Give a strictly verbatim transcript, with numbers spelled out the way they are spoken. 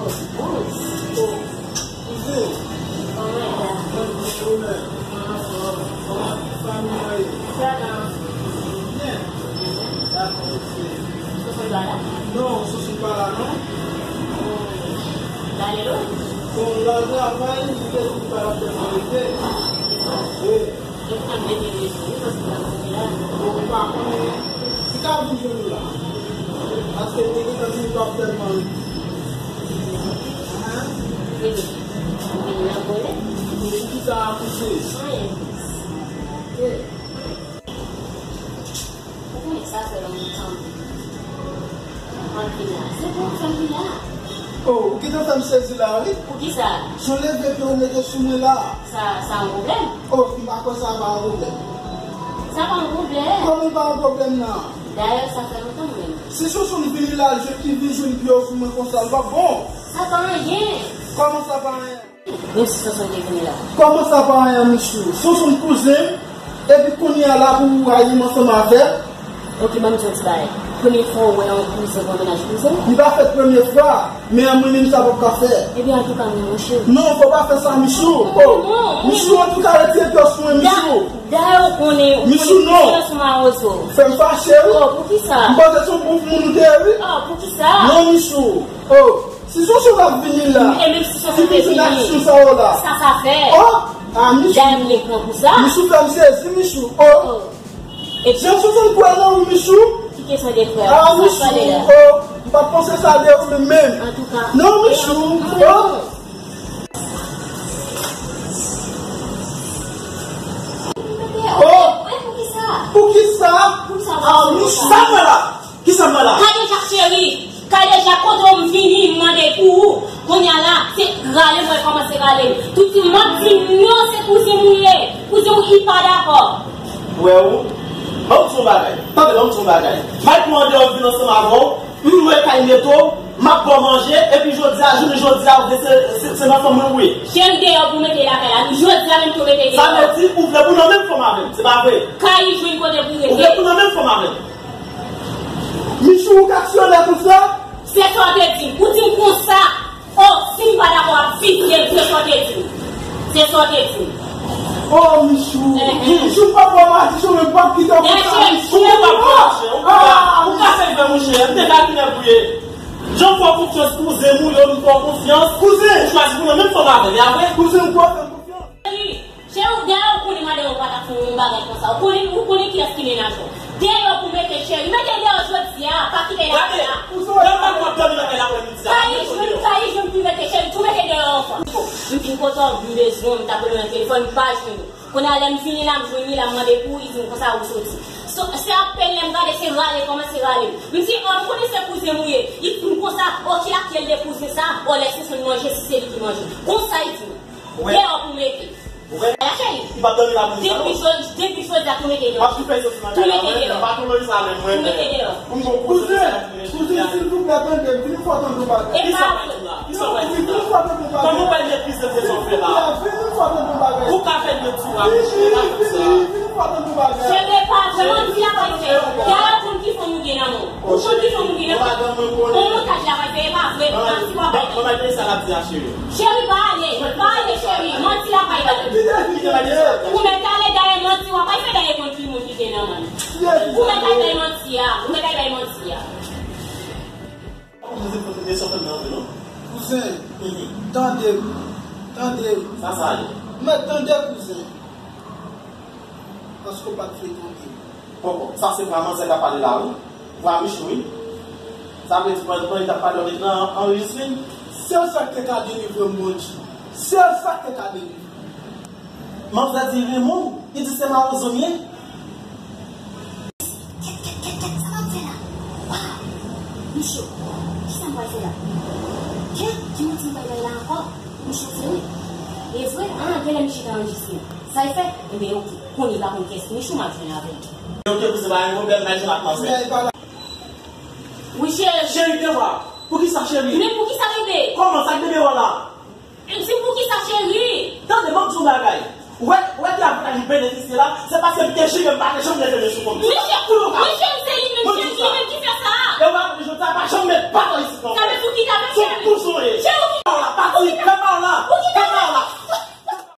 Kouzen, kòman w ye? Kòman fanmi an ye? Non, Sousou pa la non. Bon, la travay, li te di pa la tèlman rete. Wi. Bon, m pa konnen si ka vin jwenn ou la. Paske li gentan di li p ap tèlman rete. Pou ki sa a pouse? Ok. Ou konnen sa fè lontan. Mwen vin la. Se pou ou fè m vin la. Oh, ou gentan fè m sezi la, wi. Poukisa? Sou leve pye ou mete sou mwen la. Sa, sa yon pwoblèm? Oh, m pa kwè sa pa yon pwoblèm. Sa pa yon pwoblèm. Kòman l pa yon pwoblèm nan? Dayè, sa fè lontan mwen. Si Sousou vini la, l jwenn ki vin jwenn pye w sou mwen konsa, l p ap bon. Sa pa anyen. Kòman sa pa anyen? Menm si Sonson te vini la. Kòman sa pa anyen, Michou? Sonson kouzen m, epi kounye a la pou ou rayi m ansanm avè l? Ok, ban m di w yon ti bagay. Premye fwa w wè yon kouzen pran mennaj kouzen? Li pa fèt premye fwa, men an mwen menm sa p ap ka fè. Ebyen, antouka, m nan monchè. Non, fò w pa fè sa, Michou. Oh, non, Michou, antouka, retire pye w sou mwen, Michou. Dayè, ou konnen, ou konnen kouzen nan sou mawozo. Fè m fache, wi. Oh, poukisa? M panse se yon bouf moun ou te ye, wi. Oh, poukisa? Non, Michou. Oh. Si Soso t ap vini la, e menm si Soso te vini, sa sa fè? Oh, ah, Michou. Dayè m gen kran pou sa. Michou fè m sezi, Michou. Oh. Jan Soso kwè nan ou, Michou. Ki kesyon de frè? Ah, Michou. Oh, m pa t panse sa de ou menm, menm. Antouka. Non, Michou. Oh. Oh. Poukisa? Ah, Michou. Sa fè la? Kisa m pral la? Kadejak cheri, Kadejak, kote w m vini, m mande pou ou. Kounye a la, se rale m wè kòmanse rale m. Tout ti m ap di m yo se kouzen m ou ye. Kouzen w li pa dakò. Ou wè ou? Ban m di w yon bagay. Tande, ban m di w yon bagay. M al pran andeyò vin ansanm avè w. M lwe kay Neto. M ap ba w manje. Epi jodi a, jounen jodi a, ou vle se, se, se nan fanm mwen ou ye. Cheri, deyò pou mete lakay la. Jodi a menm tou mete deyò. Sa vle di, ou vle pou nan menm fanm avè m. Se pa vre? Kay jwenn kote pou rete. Ou vle pou nan menm fanm avè m. Michou, ou ka tchonè konsa? Se sa w te di m. Ou di m konsa. Oh, si m pa dakò ap vide l, se sa w te di m. Se sa w te di m. Oh, Michou. Michou, m p ap ba w madichon, men m p ap kite w konsa, Michou. Ou koupab, monchè. Ou koupab. Ou ka fè l vre, monchè. M te kalkile pou ye. Jan m fè w konfyans, kouzen m ou ye, m fè w konfyans. Kouzen. Ou chwazi pou nan menm fanm avè m, e apre? Kouzen, ou kwè w fè m konfyans? Cheri, ou dèyè ou konnen madanm ou pa t ap fè yon bagay konsa. Ou konnen, ou konnen kiyès ki mennaj ou. Dèyè pou mete cheri. Mete dèyò jodi a, pa kite l la. Gade, lè w pa t ap dòmi lakay la aprèmidi a. Kay jwenn, kay jwenn pou mete cheri. Tou mete dèyò ankò. M vin kote w, m bezwen w, m t ap rele w nan telefòn, m pa jwenn ou. Kounye a lè m vini la, m jwenn li la, m mande pou ou, li di m konsa ou soti. So, se apèn lè m gade, se rale, kòmanse rale. M di, oh, m konnen se kouzen m ou ye. Li di m konsa, oh, kilakèl de kouzen sa, oh, lè se sou manje, si se li ki manje. Konsa li di m. Deyò pou mete. Ou wè? Ala cheri. Li p ap dòmi la pou sa, non. Depi jodi, depi jodi a tou mete deyò. M ap tou fè soti nan kay la, mwen menm. Pa tou lòj sa menm, mwen menm. Tou mete deyò. Pou m bon kouzen. Kouzen, kouzen, silvouplè, tande m. Vin fò tande yon bagay. E pa vre. Kisa w pral di la? Kisa w pral di la? Kòman w pral meprize m konsa w fè la? Vin fò tande yon bagay. Ou ka fè l yon ti wa, monchè, pa fè sa. Vin fò tande yon bagay. Cheri, e pa vre, manti la pa fè. Dayè, konn ki fanm ou gen nan men w. Ou konn ki fanm ou gen nan men w. Bon, montaj la pa fè, e pa vre, manti w ap bay. Manman, manman, sa l ap di a, cheri. Cheri, pa ale, pa ale, cheri. Manti la pa fè. Ou mèt ale, dayè, manti w ap bay, dayè, konn ki moun ki gen nan men l. Ou mèt al bay manti a, ou mèt al bay manti a. Kouzen, tande m, tande m. Sa sa ye? Mèt tande, kouzen. Paske w pa t vle tande m. Bon, bon, sa se vwa manzè k ap pale la, wi. Vwa Michou, wi. Sa vle di, pandan, pandan li t ap pale, w te nan anrejistre? Sèl sa k te ka delivre m, Bondye. Sèl sa k te ka delivre m. Manzè di Raymond, li di se mawozo m ye. Kèt, kèt, kèt, kèt, sa m ap fè la? Waw! Michou, kisa m pral fè la? Kèt, ki manti m pral bay la ankò? Michou, se vre? E vre? Ah, genlè Michou te anrejistre. Sa l fè? Enben, oke. Kounye a pa konn kiyès Michou m ap jwenn avè l. Oke, kouzen, pa gen pwoblèm, m al jwenn ak manzè. Wi, cheri. Cheri, te vwa. Poukisa, cheri? Men poukisa, bebe? Kòman sa, bebe, wè la? M di poukisa, cheri? Tande, ban m di w yon bagay. Wè, wè travay li benefisye la, se paske m te jire m pa te janm leve men sou fanm sa. Mesye,